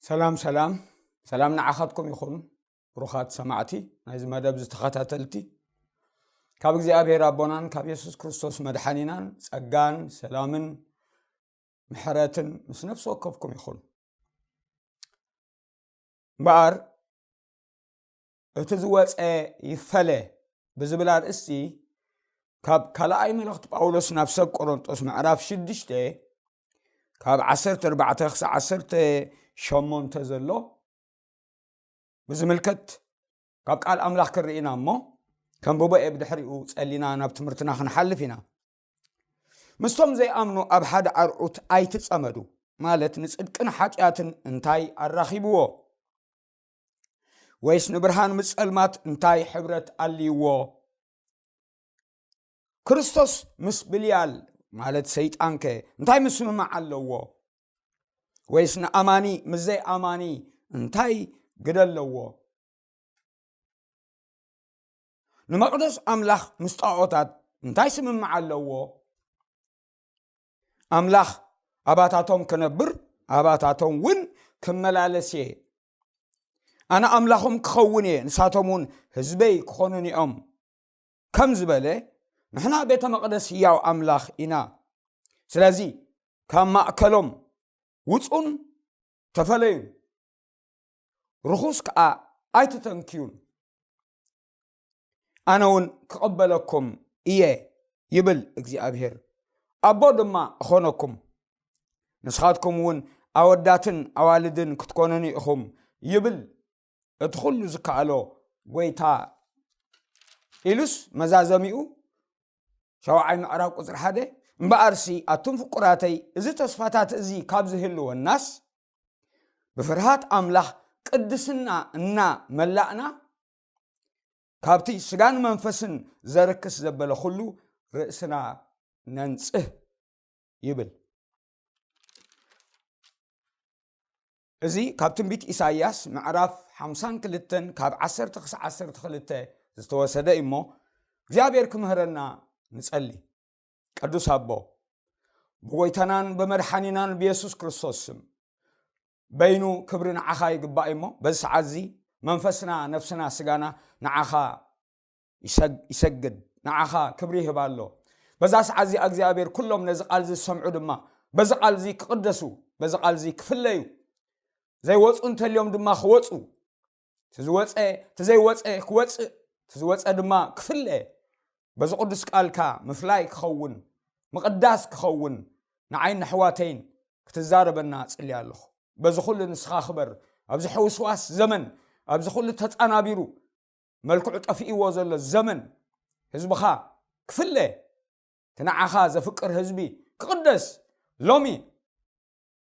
ሰላም ሰላም ሰላም ንዓኻትኩም ይኹን። ብሩኻት ሰማዕቲ ናይዚ መደብ ዝተኸታተልቲ፣ ካብ እግዚኣብሔር ኣቦናን ካብ የሱስ ክርስቶስ መድሓኒናን ጸጋን ሰላምን ምሕረትን ምስ ነፍሲ ወከፍኩም ይኹን። እምበኣር እቲ ዝወፀ ይፈለ ብዝብል ኣርእስቲ ካብ ካልኣይ መልእኽቲ ጳውሎስ ናብ ሰብ ቆሮንጦስ ምዕራፍ ሽዱሽተ ካብ ዓሰርተ ኣርባዕተ ክሳብ ዓሰርተ ሸሞንተ ዘሎ ብዝምልከት ካብ ቃል ኣምላኽ ክንርኢ ኢና እሞ፣ ከንብቦ እየ፣ ብድሕሪኡ ጸሊና ናብ ትምህርትና ክንሓልፍ ኢና። ምስቶም ዘይኣምኑ ኣብ ሓደ ኣርዑት ኣይትጸመዱ፣ ማለት ንጽድቅን ሓጢኣትን እንታይ ኣራኺብዎ? ወይስ ንብርሃን ምስ ጸልማት እንታይ ሕብረት ኣልይዎ? ክርስቶስ ምስ ብልያል፣ ማለት ሰይጣንከ እንታይ ምስምማዕ ኣለዎ? ወይስ ንኣማኒ ምስ ዘይኣማኒ እንታይ ግደ ኣለዎ? ንመቕደስ ኣምላኽ ምስ ጣዖታት እንታይ ስምምዕ ኣለዎ? ኣምላኽ ኣባታቶም ክነብር፣ ኣባታቶም እውን ክመላለስ እየ። ኣነ ኣምላኾም ክኸውን እየ፣ ንሳቶም እውን ህዝበይ ክኾኑኒ እዮም ከም ዝበለ፣ ንሕና ቤተ መቕደስ ህያው ኣምላኽ ኢና። ስለዚ ካብ ማእከሎም ውጹን ተፈለዩን፣ ርኹስ ከኣ ኣይትተንክዩን። ኣነ እውን ክቕበለኩም እየ ይብል እግዚኣብሔር፣ ኣቦ ድማ እኾነኩም። ንስኻትኩም እውን ኣወዳትን ኣዋልድን ክትኮኑኒ ኢኹም ይብል እቲ ኩሉ ዝከኣሎ ጐይታ ኢሉስ መዛዘሚኡ ሻውዓይ ምዕራፍ ቁጽሪ ሓደ፣ እምበኣርሲ ኣቱም ፍቁራተይ፣ እዚ ተስፋታት እዚ ካብ ዝህልወናስ፣ ብፍርሃት ኣምላኽ ቅድስና እና መላእና፣ ካብቲ ስጋን መንፈስን ዘርክስ ዘበለ ኩሉ ርእስና ነንጽህ ይብል። እዚ ካብ ትንቢት ኢሳይያስ ምዕራፍ ሓምሳን ክልተን ካብ ዓሰርተ ክሳብ ዓሰርተ ክልተ ዝተወሰደ እዩ እሞ፣ እግዚኣብሔር ክምህረና ንጸሊ። ቅዱስ ኣቦ፣ ብጎይታናን ብመድሓኒናን ብየሱስ ክርስቶስ ስም፣ በይኑ ክብሪ ንዓኻ ይግባእ እሞ፣ በዚ ሰዓት እዚ መንፈስና፣ ነፍስና፣ ስጋና ንዓኻ ይሰግ-፣ ይሰግድ፣ ንዓኻ ክብሪ ይህብ ኣሎ። በዛ ሰዓት እዚኣ እግዚኣብሔር ኩሎም ነዚ ቃል እዚ ዝሰምዑ ድማ በዚ ቃል እዚ ክቕደሱ፣ በዚ ቃል እዚ ክፍለዩ፣ ዘይወፁ እንተልዮም ድማ ክወፁ፣ እቲ ዝወፀ፣ እቲ ዘይወፀ ክወፅእ፣ እቲ ዝወፀ ድማ ክፍለ። በዚ ቅዱስ ቃልካ ምፍላይ ክኸውን፣ ምቕዳስ ክኸውን፣ ንዓይን ንሕዋተይን ክትዛረበና እጽሊ ኣለኹ። በዚ ኩሉ ንስኻ ክበር። ኣብዚ ሕውስዋስ ዘመን፣ ኣብዚ ኩሉ ተጻናቢሩ መልክዑ ጠፊእዎ ዘሎ ዘመን፣ ህዝብኻ ክፍለ፣ እቲ ንዓኻ ዘፍቅር ህዝቢ ክቕደስ፣ ሎሚ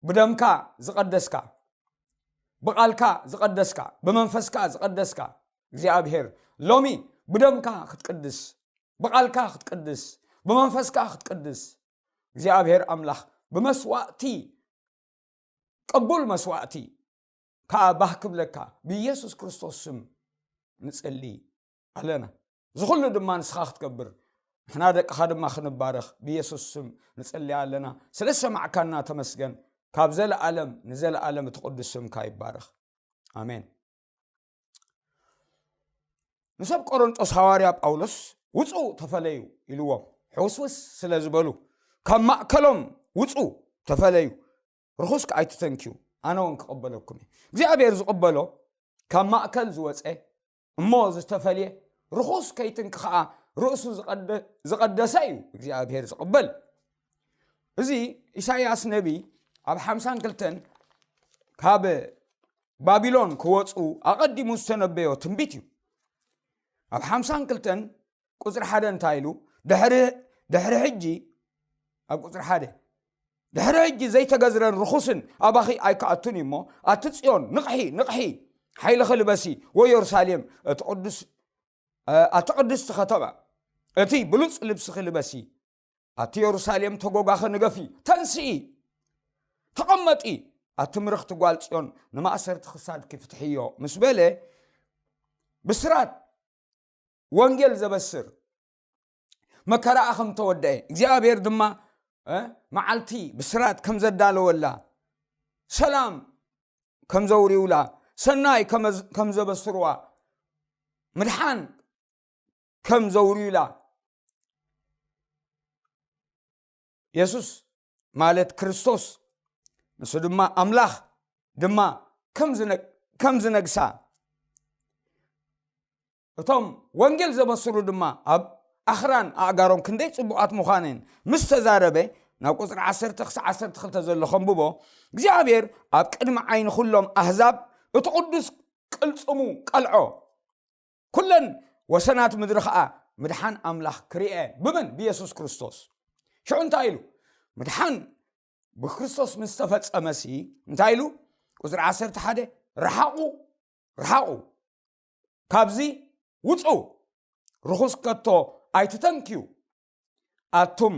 ብደምካ ዝቐደስካ፣ ብቓልካ ዝቐደስካ፣ ብመንፈስካ ዝቐደስካ እግዚኣብሔር፣ ሎሚ ብደምካ ክትቅድስ፣ ብቓልካ ክትቅድስ፣ ብመንፈስካ ክትቅድስ፣ እግዚኣብሔር ኣምላኽ ብመስዋእቲ፣ ቅቡል መስዋእቲ ከኣ ባህ ክብለካ ብኢየሱስ ክርስቶስ ስም ንጽሊ ኣለና። እዚ ኩሉ ድማ ንስኻ ክትገብር፣ ንሕና ደቅኻ ድማ ክንባረኽ ብኢየሱስ ስም ንጽሊ ኣለና። ስለ ዝሰማዕካና ተመስገን። ካብ ዘለኣለም ንዘለኣለም እቲ ቅዱስ ስምካ ይባረኽ። ኣሜን። ንሰብ ቆሮንጦስ ሃዋርያ ጳውሎስ፣ "ውጹ፣ ተፈለዩ" ኢልዎም። ሕውስውስ ስለ ዝበሉ፣ "ካብ ማእከሎም ውጹ፣ ተፈለዩ፣ ርኹስ ከኣ ኣይትተንክዩ፣ ኣነ እውን ክቕበለኩም እየ።" እግዚኣብሔር ዝቕበሎ ካብ ማእከል ዝወጸ እሞ ዝተፈልየ፣ ርኹስ ከይትንክ ከኣ ርእሱ ዝቐደ-፣ ዝቐደሰ እዩ እግዚኣብሔር ዝቕበል። እዚ ኢሳይያስ ነቢ ኣብ ሓምሳን ክልተን ካብ ባቢሎን ክወጹ ኣቐዲሙ ዝተነበዮ ትንቢት እዩ። ኣብ ሓምሳን ክልተን ቁጽሪ ሓደ እንታይ ኢሉ? ድሕሪ፣ ድሕሪ ሕጂ፣ ኣብ ቁጽሪ ሓደ፣ "ድሕሪ ሕጂ ዘይተገዝረን ርኹስን ኣባኺ ኣይከኣቱን እዩ እሞ፣ ኣቲ ጽዮን፣ ንቕሒ፣ ንቕሒ፣ ሓይልኺ ልበሲ፣ ወይ የሩሳሌም፣ እቲ ቅዱስ፣ እ፣ ኣቲ ቅድስቲ ከተማ፣ እቲ ብሉጽ ልብስኺ ልበሲ፣ ኣቲ የሩሳሌም፣ ተጎጋኺ ንገፊ፣ ተንስኢ፣ ተቐመጢ፣ ኣቲ ምርኽቲ ጓል ጽዮን፣ ንማእሰርቲ ክሳድኪ ፍትሕዮ" ምስ በለ፣ ብስራት ወንጌል ዘበስር መከራኣ ከም ተወደአ፣ እግዚኣብሔር ድማ፣ እ፣ መዓልቲ ብስራት ከም ዘዳለወላ፣ ሰላም ከም ዘውርዩላ፣ ሰናይ ከመዝ-፣ ከም ዘበስርዋ፣ ምድሓን ከም ዘውርዩላ፣ የሱስ ማለት ክርስቶስ፣ ንሱ ድማ ኣምላኽ ድማ ከም ዝነ-፣ ከም ዝነግሳ፣ እቶም ወንጌል ዘበስሩ ድማ ኣብ ኣኽራን ኣእጋሮም ክንደይ ጽቡቓት ምዃነን ምስ ተዛረበ፣ ናብ ቁጽሪ ዓሰርተ ክሳዕ ዓሰርተ ክልተ ዘሎ ከንብቦ። እግዚኣብሔር ኣብ ቅድሚ ዓይኒ ኩሎም ኣህዛብ እቲ ቅዱስ ቅልጽሙ ቀልዖ። ኩለን ወሰናት ምድሪ ኸኣ ምድሓን ኣምላኽ ክርእየን። ብመን? ብየሱስ ክርስቶስ። ሽዑ እንታይ ኢሉ? ምድሓን ብክርስቶስ ምስ ተፈጸመሲ እንታይ ኢሉ? ቁጽሪ ዓሰርተ ሓደ፣ "ርሓቑ፣ ርሓቑ፣ ካብዚ ውጹ፣ ርኹስ ከቶ ኣይትተንክዩ። ኣቱም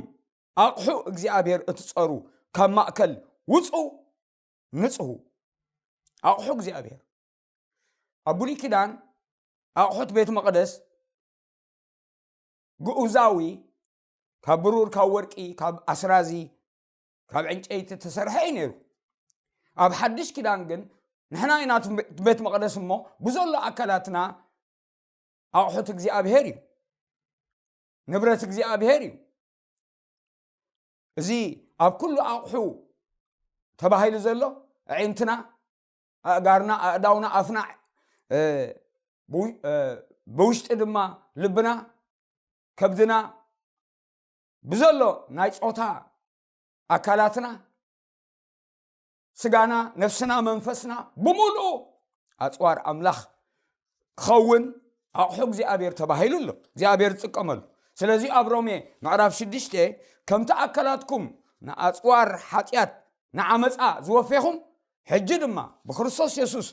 ኣቕሑ እግዚኣብሔር እትጸሩ፣ ካብ ማእከል ውጹ፣ ንጽሁ።" ኣቕሑ እግዚኣብሔር። ኣብ ብሉይ ኪዳን ኣቕሑት ቤት መቕደስ ግኡዛዊ፣ ካብ ብሩር፣ ካብ ወርቂ፣ ካብ ኣስራዚ፣ ካብ ዕንጨይቲ ተሰርሐ እዩ ነይሩ። ኣብ ሓድሽ ኪዳን ግን ንሕና ኢና እቲ ቤት መቕደስ እሞ፣ ብዘሎ ኣካላትና ኣቑሑት እግዚኣብሔር እዩ፣ ንብረት እግዚኣብሔር እዩ። እዚ ኣብ ኩሉ ኣቑሑ ተባሂሉ ዘሎ፣ ኣዒንትና፣ ኣእጋርና፣ ኣእዳውና፣ ኣፍና፣ እ፣ ብው-፣ እ፣ ብውሽጢ ድማ ልብና፣ ከብድና፣ ብዘሎ ናይ ጾታ ኣካላትና፣ ስጋና፣ ነፍስና፣ መንፈስና ብምሉኡ ኣጽዋር ኣምላኽ ክኸውን ኣቑሑ እግዚኣብሔር ተባሂሉ ኣሎ። እግዚኣብሔር ዝጥቀመሉ። ስለዚ ኣብ ሮሜ ምዕራፍ ሽዱሽተ፣ "ከምቲ ኣካላትኩም ንኣጽዋር ሓጢኣት ንዓመጻ ዝወፌኹም፣ ሕጂ ድማ ብክርስቶስ የሱስ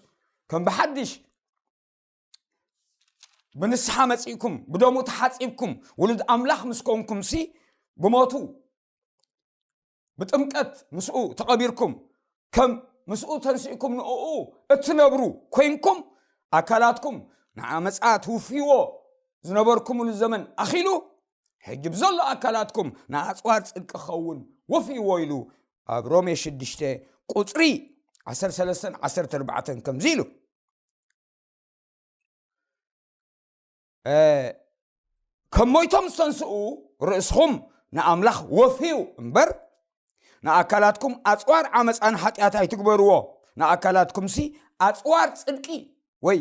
ከም ብሓድሽ ብንስሓ መጺእኩም፣ ብደሙ ተሓጺብኩም፣ ውሉድ ኣምላኽ ምስ ኮንኩምሲ፣ ብሞቱ፣ ብጥምቀት ምስኡ ተቐቢርኩም፣ ከም ምስኡ ተንሲእኩም ንእኡ እትነብሩ ኮይንኩም፣ ኣካላትኩም ንዓመጻ ትውፍይዎ ዝነበርኩምሉ ዘመን ኣኺሉ፣ ሕጂ ብዘሎ ኣካላትኩም ንኣጽዋር ጽድቂ ክኸውን ወፍይዎ" ኢሉ ኣብ ሮሜ ሽዱሽተ ቁጽሪ ዓሰርተ ሰለስተን ዓሰርተ ኣርባዕተን ከምዚ ኢሉ፣ እ፣ "ከም ሞይቶም ዝተንስኡ ርእስኹም ንኣምላኽ ወፍዩ እምበር፣ ንኣካላትኩም ኣጽዋር ዓመጻን ሓጢኣት ኣይትግበርዎ። ንኣካላትኩምሲ ኣጽዋር ጽድቂ ወይ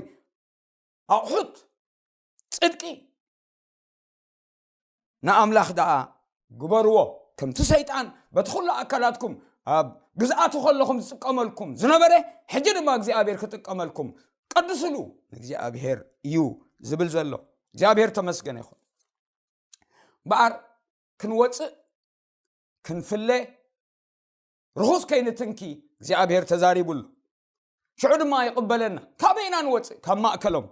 ኣቑሑት ጽድቂ ንኣምላኽ ደኣ ግበርዎ። ከምቲ ሰይጣን በቲ ኹሉ ኣካላትኩም ኣብ ግዝኣቱ ከለኹም ዝጥቀመልኩም ዝነበረ፣ ሕጂ ድማ እግዚኣብሔር ክጥቀመልኩም ቀድስሉ፣ ንእግዚኣብሔር እዩ ዝብል ዘሎ። እግዚኣብሔር ተመስገነ ይኹን። እምበኣር ክንወጽእ፣ ክንፍለ፣ ርኹስ ከይንትንኪ እግዚኣብሔር ተዛሪቡ ኣሎ። ሽዑ ድማ ይቕበለና። ካበይ ኢና ንወጽእ? ካብ ማእከሎም።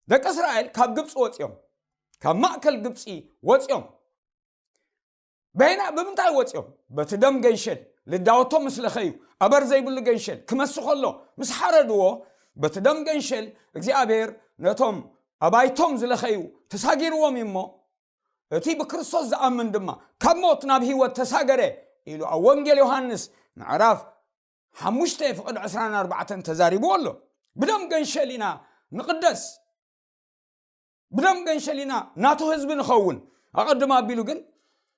ደቂ እስራኤል ካብ ግብጺ ወጽዮም። ካብ ማእከል ግብጺ ወጽዮም። በይና፣ ብምንታይ ወጽዮም? በቲ ደም ገንሸል ልዳወቶም ምስ ለኸዩ፣ ኣበር ዘይብሉ ገንሸል ክመሱ ከሎ ምስ ሓረድዎ፣ በቲ ደም ገንሸል እግዚኣብሔር ነቶም ኣባይቶም ዝለኸዩ ተሳጊርዎም እዩ እሞ፣ እቲ ብክርስቶስ ዝኣምን ድማ ካብ ሞት ናብ ህይወት ተሳገረ ኢሉ ኣብ ወንጌል ዮሃንስ ምዕራፍ ሓሙሽተ ፍቕዲ ዕስራን ኣርባዕተን ተዛሪቡ ኣሎ። ብደም ገንሸል ኢና ንቕደስ፣ ብደም ገንሸል ኢና ናቱ ህዝቢ ንኸውን። ኣቐድም ኣቢሉ ግን፣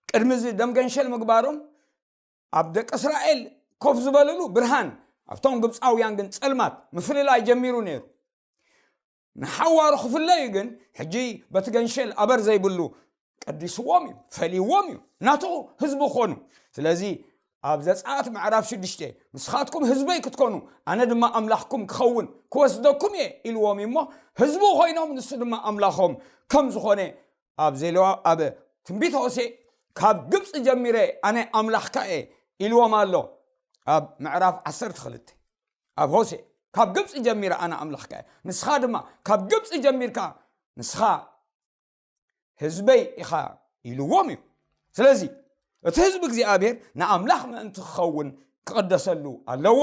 ቅድሚ እዚ ደም ገንሸል ምግባሮም፣ ኣብ ደቂ እስራኤል ኮፍ ዝበልሉ ብርሃን፣ ኣብቶም ግብፃውያን ግን ጸልማት ምፍልላይ ጀሚሩ ነይሩ። ንሓዋሩ ክፍለዩ ግን፣ ሕጂ በቲ ገንሸል ኣበር ዘይብሉ ቀዲስዎም እዩ፣ ፈልይዎም እዩ፣ ናቱ ህዝቢ ኮኑ። ስለዚ ኣብ ዘጸኣት ምዕራፍ ሽዱሽተ፣ "ንስኻትኩም ህዝበይ ክትኮኑ፣ ኣነ ድማ ኣምላኽኩም ክኸውን ክወስደኩም እየ" ኢልዎም እዩ እሞ፣ ህዝቡ ኮይኖም፣ ንሱ ድማ ኣምላኾም ከም ዝኾነ ኣብ ዜለዋ-፣ ኣብ ትንቢት ሆሴዕ፣ "ካብ ግብጺ ጀሚረ ኣነ ኣምላኽካ እየ" ኢልዎም ኣሎ። ኣብ ምዕራፍ ዓሰርተ ክልተ፣ ኣብ ሆሴዕ፣ "ካብ ግብጺ ጀሚረ ኣነ ኣምላኽካ እየ፣ ንስኻ ድማ ካብ ግብጺ ጀሚርካ ንስኻ ህዝበይ ኢኻ" ኢልዎም እዩ። ስለዚ እቲ ህዝቢ እግዚኣብሔር ንኣምላኽ ምእንቲ ክኸውን ክቕደሰሉ ኣለዎ።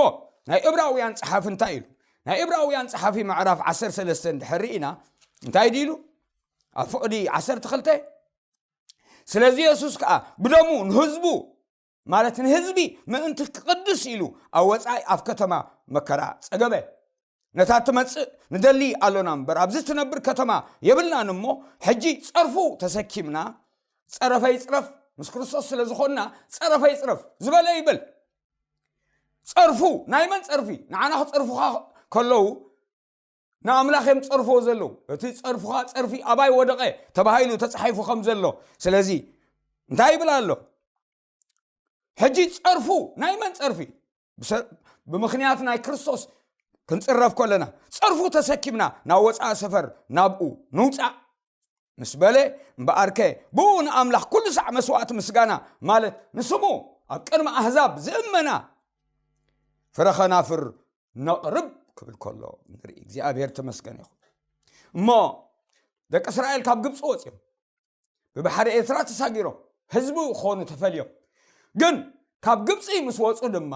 ናይ ዕብራውያን ጸሓፊ እንታይ ኢሉ? ናይ ዕብራውያን ጸሓፊ ምዕራፍ ዓሰርተ ሰለስተ እንድሕር ርኢና እንታይ ድኢሉ? ኣብ ፍቕዲ ዓሰርተ ክልተ፣ "ስለዚ የሱስ ከኣ ብደሙ ንህዝቡ ማለት ንህዝቢ ምእንቲ ክቕድስ ኢሉ ኣብ ወጻኢ ኣብ ከተማ መከራ ጸገበ። ነታ ትመጽእ ንደሊ ኣሎና እምበር ኣብዚ ትነብር ከተማ የብልናን እሞ፣ ሕጂ ጸርፉ ተሰኪምና፣ ጸረፈ ይጽረፍ፣ ምስ ክርስቶስ ስለ ዝኾንና ጸረፈ ይጽረፍ ዝበለ ይበል። ጸርፉ ናይ መን ጸርፊ? ንዓና ክጸርፉኻ ከለዉ ንኣምላኽ እዮም ጸርፎ ዘለዉ። እቲ ጸርፉኻ ጸርፊ ኣባይ ወደቐ ተባሂሉ ተጻሒፉ ከም ዘሎ። ስለዚ እንታይ ይብል ኣሎ? ሕጂ ጸርፉ ናይ መን ጸርፊ? ብሰ-፣ ብምኽንያት ናይ ክርስቶስ ክንጽረፍ ከለና ጸርፉ ተሰኪምና ናብ ወጻኢ ሰፈር ናብኡ ንውጻእ ምስ በለ፣ እምበኣርከ ብኡ ንኣምላኽ ኩሉ ሳዕ መስዋዕቲ ምስጋና፣ ማለት ንስሙ ኣብ ቅድሚ ኣህዛብ ዝእመና ፍረ ኸናፍር ነቕርብ ክብል ከሎ ንርኢ። እግዚኣብሔር ተመስገን ይኹን። እሞ ደቂ እስራኤል ካብ ግብፂ ወፂኦም ብባሕሪ ኤርትራ ተሳጊሮም ህዝቢ ክኾኑ ተፈልዮም። ግን ካብ ግብፂ ምስ ወፁ ድማ፣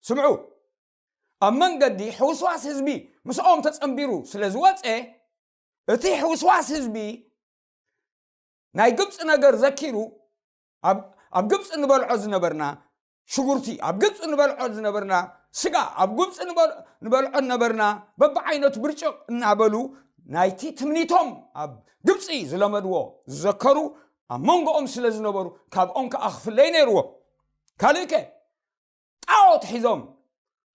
ስምዑ፣ ኣብ መንገዲ ሕውስዋስ ህዝቢ ምስኦም ተጸንቢሩ ስለ ዝወፀ፣ እቲ ሕውስዋስ ህዝቢ ናይ ግብፂ ነገር ዘኪሩ፣ ኣብ፣ ኣብ ግብፂ ንበልዖ ዝነበርና ሽጉርቲ፣ ኣብ ግብፂ ንበልዖ ዝነበርና ስጋ፣ ኣብ ግብፂ ንበል-፣ ንበልዖ ነበርና በብዓይነቱ ብርጭቕ እናበሉ ናይቲ ትምኒቶም ኣብ ግብፂ ዝለመድዎ ዝዘከሩ ኣብ መንጎኦም ስለ ዝነበሩ፣ ካብኦም ከኣ ክፍለይ ነይርዎ። ካልእከ ጣዖት ሒዞም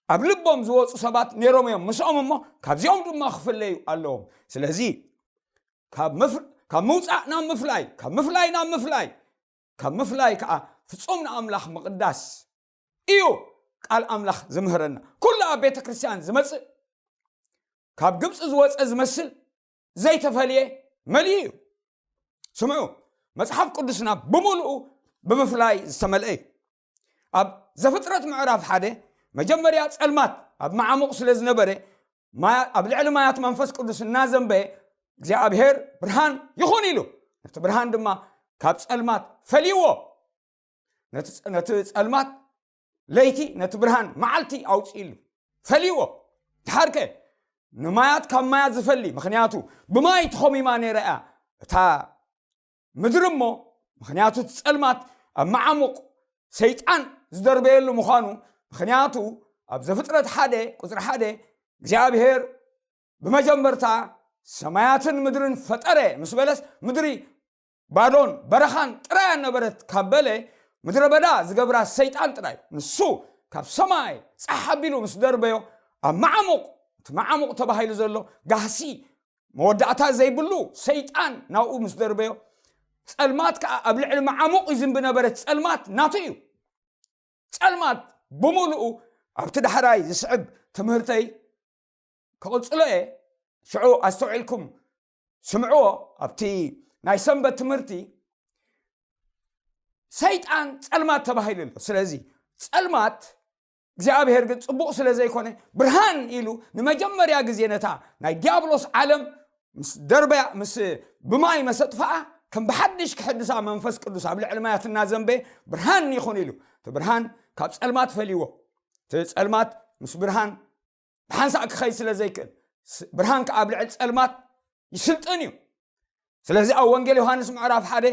ኣብ ልቦም ዝወፁ ሰባት ነይሮም እዮም ምስኦም፣ እሞ ካብዚኦም ድማ ክፍለዩ ኣለዎም። ስለዚ ካብ ምፍ-፣ ካብ ምውፃእ ናብ ምፍላይ፣ ካብ ምፍላይ ናብ ምፍላይ፣ ካብ ምፍላይ ከዓ ፍጹም ንኣምላኽ ምቕዳስ እዩ ቃል ኣምላኽ ዝምህረና። ኩሉ ኣብ ቤተ ክርስቲያን ዝመጽእ ካብ ግብፂ ዝወፀ ዝመስል ዘይተፈልየ መሊኡ እዩ። ስምዑ፣ መጽሓፍ ቅዱስና ብምሉኡ ብምፍላይ ዝተመልአ እዩ። ኣብ ዘፍጥረት ምዕራፍ ሓደ መጀመርያ ጸልማት ኣብ መዓሙቕ ስለ ዝነበረ፣ ማያ-፣ ኣብ ልዕሊ ማያት መንፈስ ቅዱስ እናዘንበ እግዚኣብሔር ብርሃን ይኹን ኢሉ፣ ነቲ ብርሃን ድማ ካብ ጸልማት ፈልይዎ። ነቲ ጸ-፣ ነቲ ጸልማት ለይቲ፣ ነቲ ብርሃን መዓልቲ ኣውጺእሉ ፈልይዎ። ድሓርከ ንማያት ካብ ማያት ዝፈሊ፣ ምኽንያቱ ብማይ ተኾሚማ ነይራ እያ እታ ምድሪ እሞ፣ ምኽንያቱ እቲ ጸልማት ኣብ መዓሙቕ ሰይጣን ዝደርበየሉ ምዃኑ፣ ምኽንያቱ ኣብ ዘፍጥረት ሓደ ቁጽሪ ሓደ እግዚኣብሔር ብመጀመርታ ሰማያትን ምድርን ፈጠረ ምስ በለስ፣ ምድሪ ባዶን በረኻን ጥራያ ነበረት ካብ በለ፣ ምድረ በዳ ዝገብራ ሰይጣን ጥራይ። ንሱ ካብ ሰማይ ጻሕ ኣቢሉ ምስ ደርበዮ፣ ኣብ መዓሙቕ፣ እቲ መዓሙቕ ተባሂሉ ዘሎ ጋህሲ መወዳእታ ዘይብሉ ሰይጣን ናብኡ ምስ ደርበዮ፣ ጸልማት ከኣ ኣብ ልዕሊ መዓሙቕ ይዝንቢ ነበረ። ጸልማት ናቱ እዩ። ጸልማት ብምሉኡ ኣብቲ ዳሕራይ ዝስዕብ ትምህርተይ ክቕጽሎ እየ። ሽዑ ኣስተውዒልኩም ስምዕዎ። ኣብቲ ናይ ሰንበት ትምህርቲ ሰይጣን ጸልማት ተባሂሉ ኣሎ። ስለዚ ጸልማት እግዚኣብሔር ግን ጽቡቕ ስለ ዘይኮነ፣ ብርሃን ኢሉ ንመጀመርያ ግዜ ነታ ናይ ዲያብሎስ ዓለም ምስ ደርበያ፣ ምስ ብማይ መሰጥፍኣ፣ ከም ብሓድሽ ክሕድሳ መንፈስ ቅዱስ ኣብ ልዕሊ ማያት እናዘንበየ፣ ብርሃን ይኹን ኢሉ፣ እቲ ብርሃን ካብ ጸልማት ፈልይዎ። እቲ ጸልማት ምስ ብርሃን ብሓንሳእ ክኸይድ ስለ ዘይክእል፣ ስ-፣ ብርሃን ከኣ ኣብ ልዕሊ ጸልማት ይስልጥን እዩ። ስለዚ ኣብ ወንጌል ዮሃንስ ምዕራፍ ሓደ፣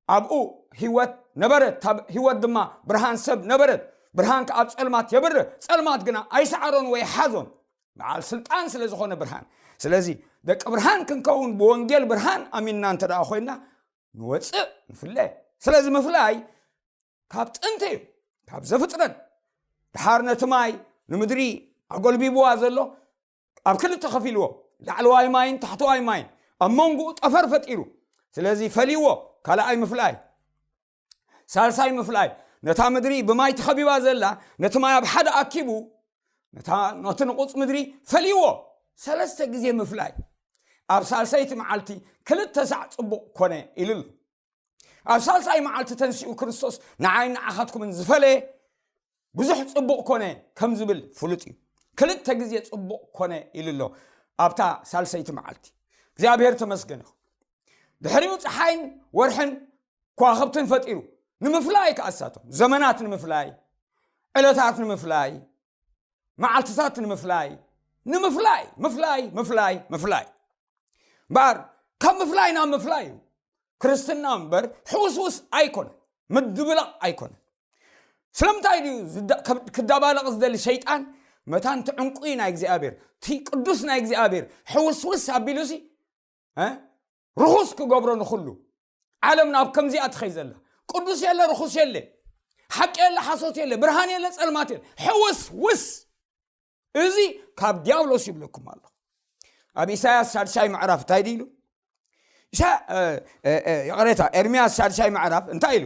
ኣብኡ ህይወት ነበረት፣ እታ ህይወት ድማ ብርሃን ሰብ ነበረት፣ ብርሃን ከኣ ኣብ ጸልማት የብርህ፣ ጸልማት ግና ኣይሰዓሮን ወይ ሓዞን፣ በዓል ስልጣን ስለ ዝኾነ ብርሃን። ስለዚ ደቂ ብርሃን ክንከውን ብወንጌል ብርሃን ኣሚንና እንተ ደኣ ኮይንና፣ ንወጽእ፣ ንፍለ። ስለዚ ምፍላይ ካብ ጥንቲ እዩ፣ ካብ ዘፍጥረት። ድሓር ነቲ ማይ ንምድሪ ኣጎልቢብዋ ዘሎ ኣብ ክልተ ከፊልዎ፣ ላዕለዋይ ማይን ታሕተዋይ ማይን፣ ኣብ መንጎኡ ጠፈር ፈጢሩ። ስለዚ ፈልይዎ፣ ካልኣይ ምፍላይ። ሳልሳይ ምፍላይ፣ ነታ ምድሪ ብማይ ተኸቢባ ዘላ፣ ነቲ ማይ ኣብ ሓደ ኣኪቡ፣ ነታ፣ ነቲ ንቑጽ ምድሪ ፈልይዎ። ሰለስተ ግዜ ምፍላይ። ኣብ ሳልሰይቲ መዓልቲ ክልተ ሳዕ ጽቡቕ ኮነ ኢሉ ኣሎ። ኣብ ሳልሳይ መዓልቲ ተንሲኡ ክርስቶስ፣ ንዓይን ንዓኻትኩምን ዝፈለየ ብዙሕ ጽቡቕ ኮነ ከም ዝብል ፍሉጥ እዩ። ክልተ ግዜ ጽቡቕ ኮነ ኢሉ ኣሎ ኣብታ ሳልሰይቲ መዓልቲ። እግዚኣብሔር ተመስገን ይኹን። ድሕሪኡ ጸሓይን ወርሕን ከዋኽብትን ፈጢሩ፣ ንምፍላይ ከኣ ንሳቶም፣ ዘመናት ንምፍላይ፣ ዕለታት ንምፍላይ፣ መዓልትታት ንምፍላይ፣ ንምፍላይ፣ ምፍላይ፣ ምፍላይ፣ ምፍላይ። እምበኣር ካብ ምፍላይ ናብ ምፍላይ እዩ ክርስትና እምበር፣ ሕውስውስ ኣይኮነ፣ ምድብላቕ ኣይኮነ። ስለምንታይ ድዩ ዝዳ- ከብ- ክዳባለቕ ዝደሊ ሰይጣን? መታን እቲ ዕንቁ ናይ እግዚኣብሔር፣ እቲ ቅዱስ ናይ እግዚኣብሔር ሕውስውስ ኣቢሉሲ እ? ርኹስ ክገብሮ ንኹሉ። ዓለም ናብ ከምዚኣ ትኸይ ዘላ። ቅዱስ የለ ርኹስ የለ፣ ሓቂ የለ ሓሶት የለ፣ ብርሃን የለ ጸልማት የለ። ሕውስ ውስ። እዚ ካብ ዲያብሎስ ይብለኩም ኣሎ። ኣብ ኢሳያስ ሳድሻይ ምዕራፍ እንታይ ድኢሉ? ኢሳ- እ- እ- እ- ይቕሬታ፣ ኤርምያስ ሳድሻይ ምዕራፍ እንታይ ኢሉ?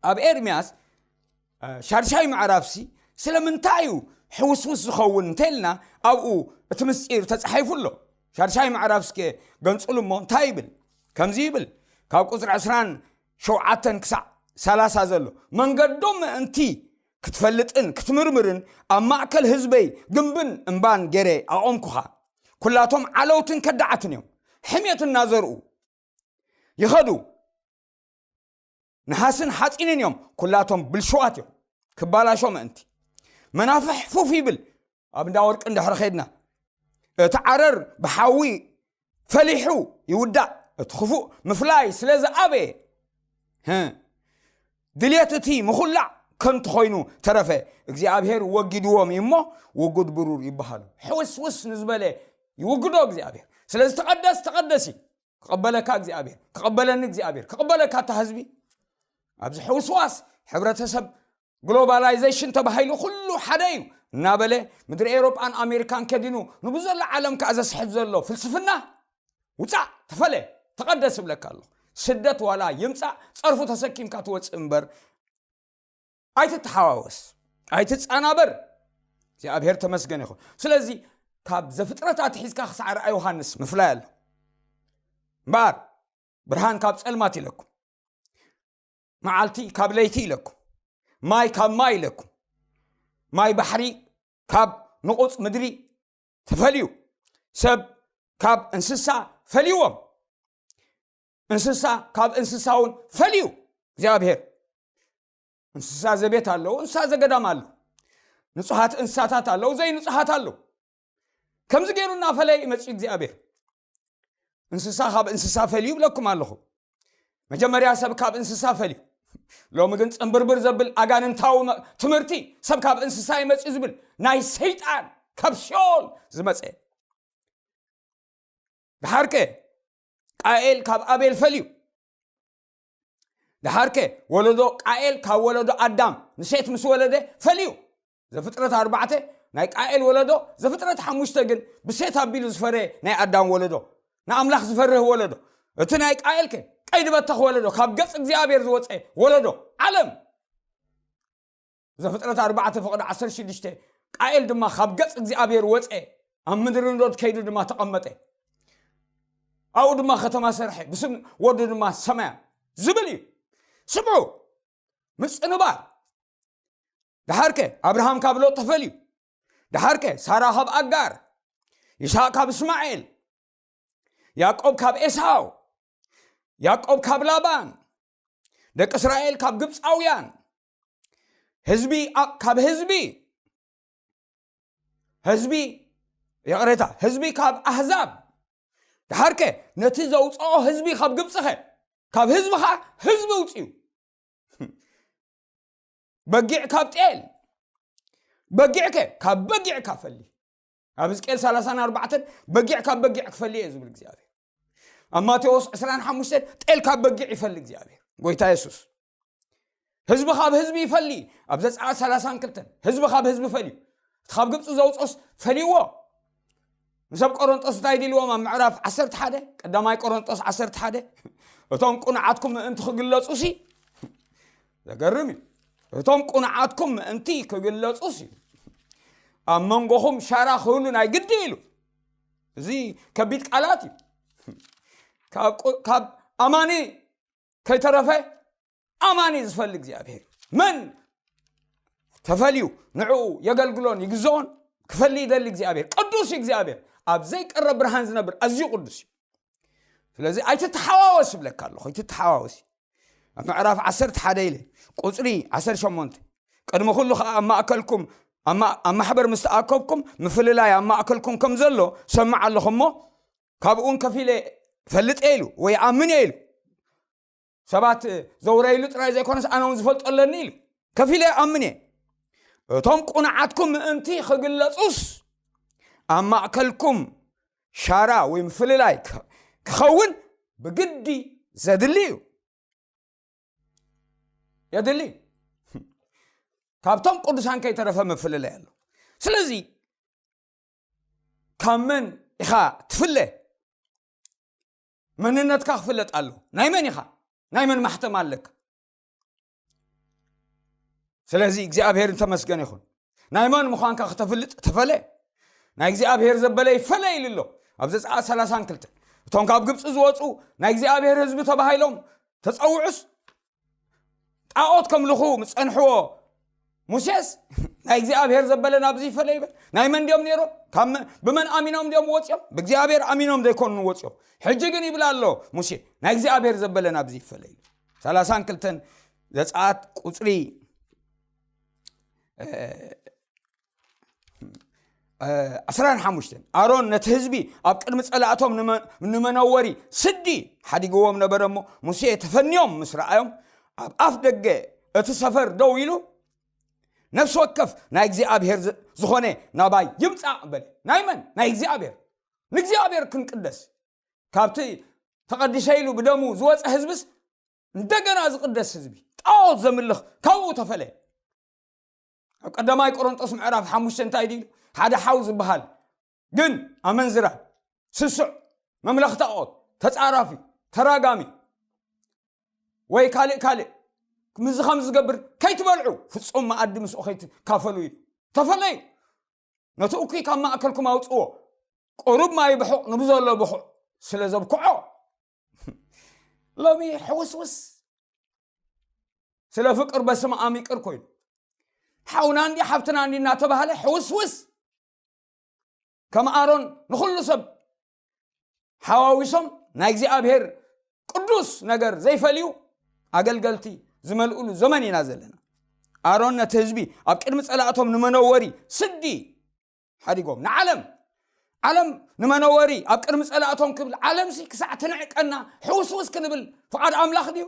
ኣብ ኤርምያስ እ፣ ሻድሻይ ምዕራፍሲ ስለምንታይ እዩ ሕውስውስ ዝኸውን እንተልና፣ ኣብኡ እቲ ምስጢር ተጻሒፉ ኣሎ። ሻድሻይ ምዕራፍ እስከ ገንጽሉ እሞ እንታይ ይብል? ከምዚ ይብል፣ ካብ ቁጽሪ ዕስራን ሸውዓተን ክሳዕ ሰላሳ ዘሎ፣ መንገዶም ምእንቲ ክትፈልጥን ክትምርምርን ኣብ ማእከል ህዝበይ ግንብን እምባን ገይረ ኣቖምኩኻ። ኩላቶም ዓለውትን ከዳዓትን እዮም፣ ሕሜት እናዘርኡ ይኸዱ። ነሃስን ሓጺንን እዮም፣ ኩላቶም ብልሽዋት እዮም። ክባላሾ ምእንቲ መናፍሕ ፉፍ ይብል። ኣብ እንዳ ወርቂ እንድሕር ኸድና፣ እቲ ዓረር ብሓዊ ፈሊሑ ይውዳእ። እቲ ክፉእ ምፍላይ ስለ ዝኣበየ፣ ህ፣ ድልየት እቲ ምኹላዕ ከንቱ ኾይኑ ተረፈ። እግዚኣብሔር ወጊድዎም እዩ እሞ ውጉድ ብሩር ይበሃሉ። ሕውስውስ ንዝበለ ይውግዶ እግዚኣብሔር። ስለዚ ተቐደስ፣ ተቐደሲ። ክቐበለካ እግዚኣብሔር፣ ክቐበለኒ እግዚኣብሔር፣ ክቐበለካ እታ ህዝቢ። ኣብዚ ሕውስዋስ ሕብረተሰብ ግሎባላይዜሽን ተባሂሉ ኩሉ ሓደ እዩ እናበለ፣ ምድሪ ኤውሮጳን ኣሜሪካን ከዲኑ ንብዘሎ ዓለም ከኣ ዘስሕት ዘሎ ፍልስፍና፣ ውጻእ፣ ተፈለ፣ ተቐደስ እብለካ ኣለኹ። ስደት ዋላ ይምጻእ፣ ጸርፉ ተሰኪምካ ትወጽእ እምበር ኣይትተሓዋወስ፣ ኣይትጻናበር። እግዚኣብሔር ተመስገን ይኹን። ስለዚ ካብ ዘፍጥረት ኣትሒዝካ ክሳዕ ርኣ ዮሃንስ ምፍላይ ኣሎ። እምበኣር ብርሃን ካብ ጸልማት ኢለኩም፣ መዓልቲ ካብ ለይቲ ኢለኩም፣ ማይ ካብ ማይ ኢለኩም፣ ማይ ባሕሪ ካብ ንቑጽ ምድሪ ተፈልዩ፣ ሰብ ካብ እንስሳ ፈልይዎም፣ እንስሳ ካብ እንስሳ እውን ፈልዩ እግዚኣብሔር። እንስሳ ዘቤት ኣለዉ፣ እንስሳ ዘገዳም ኣለዉ። ንጹሃት እንስሳታት ኣለዉ፣ ዘይንጹሃት ኣለዉ። ከምዚ ገይሩ እናፈለየ ይመጽእ እግዚኣብሔር። እንስሳ ካብ እንስሳ ፈልዩ ይብለኩም ኣለኹ። መጀመርያ ሰብ ካብ እንስሳ ፈልዩ። ሎሚ ግን ጽንብርብር ዘብል ኣጋንንታዊ መ-፣ ትምህርቲ፣ ሰብ ካብ እንስሳ ይመጽእ ዝብል ናይ ሰይጣን፣ ካብ ሲኦል ዝመጸ። ደሓርከ ቃኤል ካብ ኣቤል ፈልዩ። ደሓርከ ወለዶ ቃኤል ካብ ወለዶ ኣዳም ንሴት ምስ ወለደ ፈልዩ። ዘፍጥረት ኣርባዕተ ናይ ቃኤል ወለዶ፣ ዘፍጥረት ሓሙሽተ ግን ብሴት ኣቢሉ ዝፈረየ ናይ ኣዳም ወለዶ፣ ንኣምላኽ ዝፈርህ ወለዶ። እቲ ናይ ቃኤልከ ቀይዲ በተኽ ወለዶ፣ ካብ ገጽ እግዚኣብሔር ዝወጸ ወለዶ፣ ዓለም። ዘፍጥረት ኣርባዕተ ፍቕዲ ዓሰርተ ሽዱሽተ፣ ቃኤል ድማ ካብ ገጽ እግዚኣብሔር ወጸ፣ ኣብ ምድሪ ኖድ ከይዱ ድማ ተቐመጠ። ኣብኡ ድማ ከተማ ሰርሐ፣ ብስም ወዱ ድማ ሰማያ ዝብል እዩ። ስምዑ፣ ምጽንባር። ደሓርከ ኣብርሃም ካብ ሎጥ ተፈልዩ። ደሓርከ ሳራ ካብ ኣጋር፣ ይስሐቅ ካብ እስማኤል፣ ያዕቆብ ካብ ኤሳው፣ ያዕቆብ ካብ ላባን፣ ደቂ እስራኤል ካብ ግብፃውያን፣ ህዝቢ ኣ-፣ ካብ ህዝቢ፣ ህዝቢ፣ ይቕሬታ፣ ህዝቢ ካብ ኣህዛብ። ደሓርከ ነቲ ዘውፅኦ ህዝቢ ካብ ግብፅኸ፣ ካብ ህዝብኻ ህዝቢ ውፅዩ። በጊዕ ካብ ጤል፣ በጊዕከ ካብ በጊዕ ካፈሊ። ኣብ ሕዝቅኤል ሰላሳን ኣርባዕተን በጊዕ ካብ በጊዕ ክፈሊ እየ ዝብል እግዚኣብሔር። ኣብ ማቴዎስ ዕስራን ሓሙሽተን ጤል ካብ በጊዕ ይፈሊ እግዚኣብሔር። ጎይታ የሱስ ህዝቢ ካብ ህዝቢ ይፈሊ። ኣብ ዘጸኣት ሰላሳን ክልተን ህዝቢ ካብ ህዝቢ ፈልዩ። እቲ ካብ ግብጺ ዘውጾስ ፈልይዎ። ንሰብ ቆሮንጦስ እንታይ ዲልዎም? ኣብ ምዕራፍ ዓሰርተ ሓደ፣ ቀዳማይ ቆሮንጦስ ዓሰርተ ሓደ፣ እቶም ቁኑዓትኩም ምእንቲ ክግለጹ ሲ፣ ዘገርም እዩ። እቶም ቁኑዓትኩም ምእንቲ ክግለጹ ሲ፣ ኣብ መንጎኹም ሻራ ክህሉ ናይ ግዲ ኢሉ። እዚ ከቢድ ቃላት እዩ። ካብ ቁ-፣ ካብ ኣማኒ ከይተረፈ ኣማኒ ዝፈሊ እግዚኣብሔር እዩ። መን ተፈልዩ ንዕኡ የገልግሎን ይግዝኦን? ክፈሊ ይደሊ እግዚኣብሔር። ቅዱስ እዩ እግዚኣብሔር። ኣብ ዘይቀረብ ብርሃን ዝነብር ኣዝዩ ቅዱስ እዩ። ስለዚ ኣይትተሓዋወስ ይብለካ ኣለኹ፣ ኣይትተሓዋወስ። ኣብ ምዕራፍ ዓሰርተ ሓደ ኢለ ቁጽሪ ዓሰርተ ሸሞንተ፣ ቅድሚ ኩሉ ኸዓ ኣብ ማእከልኩም፣ ኣብ ማ-፣ ኣብ ማሕበር ምስ ተኣከብኩም፣ ምፍልላይ ኣብ ማእከልኩም ከም ዘሎ ሰምዕ ኣለኹ እሞ፣ ካብኡ እውን ከፊለ እፈልጥ እየ ኢሉ፣ ወይ ኣምን እየ ኢሉ። ሰባት ዘውረይሉ ጥራይ ዘይኮነስ፣ ኣነ እውን ዝፈልጦ ኣለኒ ኢሉ። ከፊለ ኣምን እየ። እቶም ቁኑዓትኩም ምእንቲ ክግለጹስ ኣብ ማእከልኩም ሻራ ወይ ምፍልላይ ክ- ክኸውን ብግዲ ዘድሊ እዩ። የድሊ። ካብቶም ቅዱሳን ከይተረፈ ምፍልላይ ኣሎ። ስለዚ ካብ መን ኢኻ ትፍለ? መንነትካ ክፍለጥ ኣሎ። ናይ መን ኢኻ? ናይ መን ማሕተም ኣለካ? ስለዚ እግዚኣብሔር እንተመስገን ይኹን። ናይ መን ምዃንካ ክተፍልጥ ተፈለ። ናይ እግዚኣብሔር ዘበለ ይፈለ ኢሉ ኣሎ ኣብ ዘጸኣት ሰላሳን ክልተን። እቶም ካብ ግብፂ ዝወፁ ናይ እግዚኣብሔር ህዝቢ ተባሂሎም ተፀውዑስ፣ ጣዖት ከምልኹ ምጸንሕዎ ሙሴስ ናይ እግዚኣብሔር ዘበለ ናብዚ ይፈለ ይበል። ናይ መን ድዮም ነይሮም? ካብ መ- ብመን ኣሚኖም ድዮም ወፅዮም? ብእግዚኣብሔር ኣሚኖም ዘይኮኑ ወፅዮም። ሕጂ ግን ይብል ኣሎ ሙሴ፣ ናይ እግዚኣብሔር ዘበለ ናብዚ ይፈለ ይበል። ሰላሳን ክልተን ዘጸኣት ቁፅሪ እ፣ እ፣ ዓስራን ሓሙሽተን፣ ኣሮን ነቲ ህዝቢ ኣብ ቅድሚ ጸላእቶም ንመ- ንመነወሪ ስዲ ሓዲግዎም ነበረ እሞ፣ ሙሴ ተፈንዮም ምስ ረኣዮም ኣብ ኣፍ ደገ እቲ ሰፈር ደው ኢሉ፣ ነፍሲ ወከፍ ናይ እግዚኣብሔር ዝ- ዝኾነ ናባይ ይምጻእ በለ። ናይ መን? ናይ እግዚኣብሔር። ንእግዚኣብሔር ክንቅደስ፣ ካብቲ ተቐዲሰ ኢሉ ብደሙ ዝወፀ ህዝብስ እንደገና ዝቕደስ ህዝቢ፣ ጣዖት ዘምልኽ ካብኡ ተፈለ። ኣብ ቀዳማይ ቆሮንጦስ ምዕራፍ ሓሙሽተ እንታይ ድዩ? ሓደ ሓው ዝበሃል ግን ኣመንዝራ፣ ስሱዕ፣ መምለኽ ጣዖት፣ ተጻራፊ፣ ተራጋሚ፣ ወይ ካልእ ካልእ፣ ምዚ ከም ዝገብር ከይትበልዑ፣ ፍጹም መኣዲ ምስኡ ከይትካፈሉ እዩ ተፈለዩ። ነቲ እኩይ ካብ ማእከልኩም ኣውጽዎ። ቁሩብ ማይ ብሑቕ ንብዘሎ ብኹዕ ስለ ዘብክዖ፣ ሎሚ ሕውስውስ፣ ስለ ፍቅር በስመ ኣብ ይቅር ኮይኑ፣ ሓውና እንዲ ሓፍትና እንዲ እናተባህለ ሕውስውስ፣ ከም ኣሮን ንኹሉ ሰብ ሓዋዊሶም ናይ እግዚኣብሔር ቅዱስ ነገር ዘይፈልዩ ኣገልገልቲ ዝመልእሉ ዘመን ኢና ዘለና። ኣሮን ነቲ ህዝቢ ኣብ ቅድሚ ጸላእቶም ንመነወሪ ስዲ ሓዲጎም ንዓለም፣ ዓለም ንመነወሪ ኣብ ቅድሚ ጸላእቶም ክብል፣ ዓለምሲ ክሳዕ ትንዕቀና ሕውስውስ ክንብል ፍቓድ ኣምላኽ ድዩ?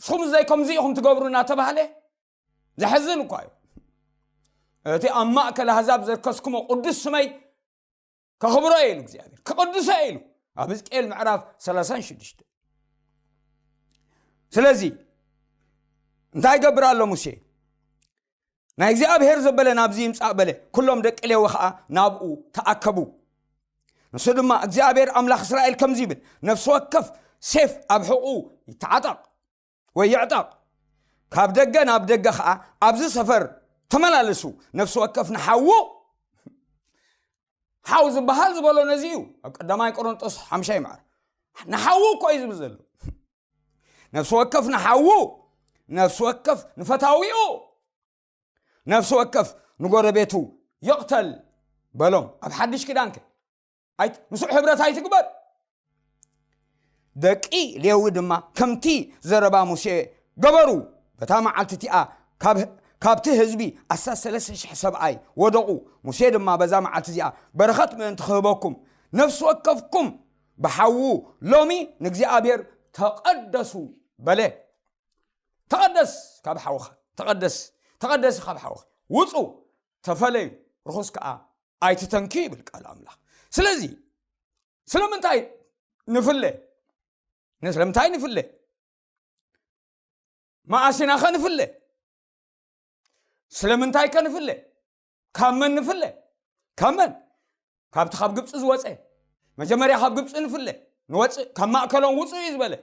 ንስኹም ዘይ ከምዚ ኢኹም ትገብሩ እናተባህለ ዘሕዝን እኳ እዩ። እቲ ኣብ ማእከል ኣህዛብ ዘርከስኩሞ ቅዱስ ስመይ ከኽብሮ እየ ኢሉ እግዚኣብሔር፣ ክቕድሶ እየ ኢሉ ኣብ ሕዝቅኤል ምዕራፍ ሰላሳን ሽዱሽተ። ስለዚ እንታይ ይገብር ኣሎ ሙሴ? ናይ እግዚኣብሔር ዘበለ ናብዚ ይምጻእ በለ። ኩሎም ደቂ ሌዊ ኸኣ ናብኡ ተኣከቡ። ንሱ ድማ እግዚኣብሔር ኣምላኽ እስራኤል ከምዚ ይብል፣ ነፍሲ ወከፍ ሴፍ ኣብ ሕቑ ይተዓጠቕ ወይ ይዕጠቕ። ካብ ደገ ናብ ደገ ኸኣ ኣብዚ ሰፈር ተመላለሱ። ነፍሲ ወከፍ ንሓዉ፣ ሓው ዝበሃል ዝበሎ ነዚ እዩ። ኣብ ቀዳማይ ቆሮንጦስ ሓምሻይ ማዕረ ንሓዉ እኮ እዩ ዝብል ዘሎ። ነፍሲ ወከፍ ንሓዉ፣ ነፍሲ ወከፍ ንፈታዊኡ፣ ነፍሲ ወከፍ ንጎረቤቱ ይቕተል በሎም። ኣብ ሓድሽ ኪዳንከ ኣይት- ምስኡ ሕብረት ኣይትግበር። ደቂ ሌዊ ድማ ከምቲ ዘረባ ሙሴ ገበሩ። በታ መዓልቲ እቲኣ ካብ- ካብቲ ህዝቢ ኣስታት ሰለስተ ሽሕ ሰብኣይ ወደቑ። ሙሴ ድማ በዛ መዓልቲ እዚኣ በረኸት ምእንቲ ክህበኩም ነፍሲ ወከፍኩም ብሓዉ ሎሚ ንእግዚኣብሔር ተቐደሱ በለ። ተቐደስ ካብ ሓውኻ፣ ተቐደስ፣ ተቐደስ ካብ ሓውኻ። ውጹ፣ ተፈለዩ፣ ርኹስ ከኣ ኣይትተንኪ ይብል ቃል ኣምላኽ። ስለዚ ስለምንታይ ንፍለ? ስለምንታይ ንፍለ? መኣስ ኢና ኸ ንፍለ? ስለምንታይ ከ ንፍለ? ካብ መን ንፍለ? ካብ መን? ካብቲ ካብ ግብፂ ዝወፀ። መጀመርያ ካብ ግብፂ ንፍለ። ንወፅእ፣ ካብ ማእከሎም ውፁ እዩ ዝበለ።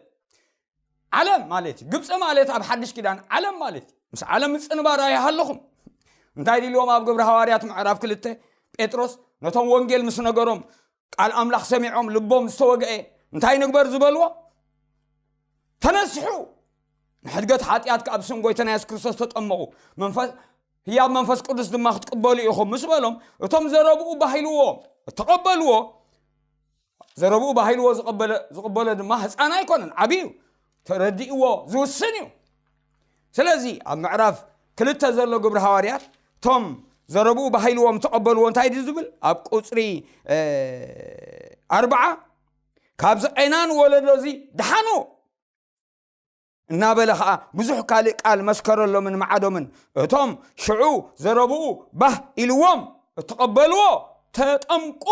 ዓለም ማለት እዩ። ግብፂ ማለት ኣብ ሓድሽ ኪዳን ዓለም ማለት እዩ። ምስ ዓለም ምፅንባር ኣይሃለኹም። እንታይ ድልዎም ኣብ ግብሪ ሃዋርያት ምዕራፍ ክልተ? ጴጥሮስ ነቶም ወንጌል ምስ ነገሮም፣ ቃል ኣምላኽ ሰሚዖም ልቦም ዝተወግአ እንታይ ንግበር ዝበልዎ? ተነስሑ፣ ንሕድገት ሓጢኣት ከኣ ብስም ጎይታና የሱስ ክርስቶስ ተጠመቑ፣ መንፈስ ህያብ መንፈስ ቅዱስ ድማ ክትቅበሉ ኢኹም ምስ በሎም፣ እቶም ዘረብኡ ባሂልዎ ተቐበልዎ። ዘረብኡ ባሂልዎ ዝቐበለ ዝቕበሎ ድማ ህፃን ኣይኮነን፣ ዓብዩ ተረዲእዎ ዝውስን እዩ። ስለዚ ኣብ ምዕራፍ ክልተ ዘሎ ግብሪ ሃዋርያት እቶም ዘረብኡ ባሂልዎም ተቐበልዎ እንታይ ድዩ ዝብል? ኣብ ቁፅሪ እ፣ ኣርብዓ፣ ካብዚ ቐናን ወለዶ እዚ ደሓኑ። እናበለ ኸዓ ብዙሕ ካልእ ቃል መስከረሎምን መዓዶምን። እቶም ሽዑ ዘረብኡ ባህ ኢልዎም እተቐበልዎ ተጠምቁ።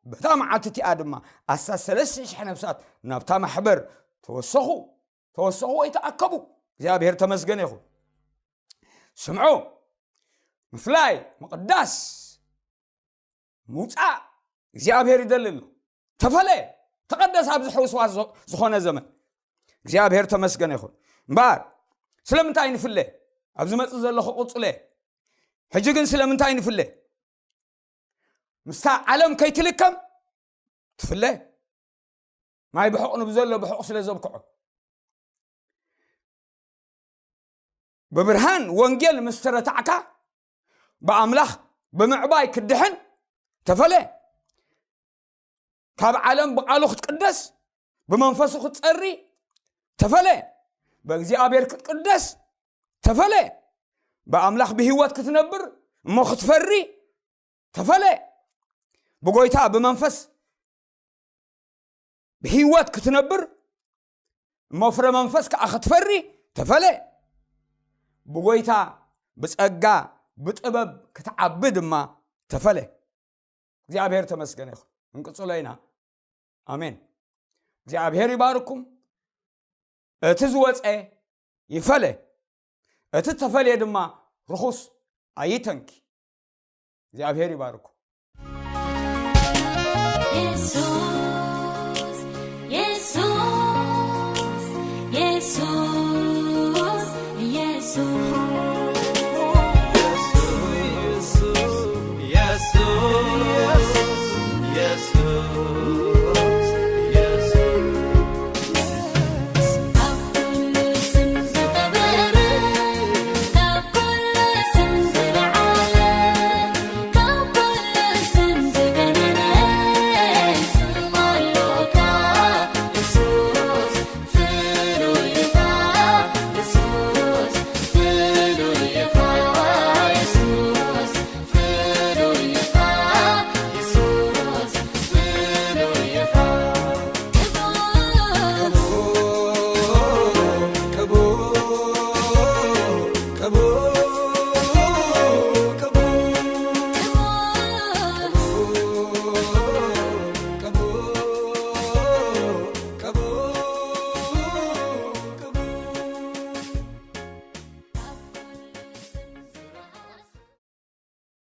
በታ መዓልቲ እቲኣ ድማ ኣስታት ሰለስተ ሽሕ ነፍሳት ናብታ ማሕበር ተወሰኹ፣ ተወሰኹ ወይ ተኣከቡ። እግዚኣብሔር ተመስገን ይኹን። ስምዑ፣ ምፍላይ፣ ምቕዳስ፣ ምውፃእ እግዚኣብሔር ይደሊ ኣሎ። ተፈለ፣ ተቐደስ ኣብዚ ሕውስዋስ ዞ-፣ ዝኾነ ዘመን እግዚኣብሔር ተመስገን ይኹን። እምበኣር ስለምንታይ ንፍለ? ኣብ ዝመጽእ ዘለኹ ቅጽለ። ሕጂ ግን ስለምንታይ ንፍለ? ምስታ ዓለም ከይትልከም ትፍለ። ማይ ብሕቕ ንብዘሎ ብሕቕ ስለ ዘብክዖ። ብብርሃን ወንጌል ምስ ተረታዕካ ብኣምላኽ ብምዕባይ ክትድሕን ተፈለ። ካብ ዓለም ብቓሉ ክትቅደስ፣ ብመንፈሱ ክትጸሪ ተፈለ። ብእግዚኣብሔር ክትቅደስ ተፈለ። ብኣምላኽ ብህይወት ክትነብር እሞ ክትፈሪ ተፈለ። ብጎይታ ብመንፈስ ብህይወት ክትነብር እሞ ፍረ መንፈስ ከኣ ክትፈሪ ተፈለ። ብጎይታ ብጸጋ ብጥበብ ክትዓቢ ድማ ተፈለ። እግዚኣብሔር ተመስገን ይኹን። እንቅጽሎ ኢና። ኣሜን። እግዚኣብሔር ይባርኩም። እቲ ዝወጸ ይፈለ፣ እቲ ተፈልየ ድማ ርኹስ ኣይተንኪ። እግዚኣብሔር ይባርኩም።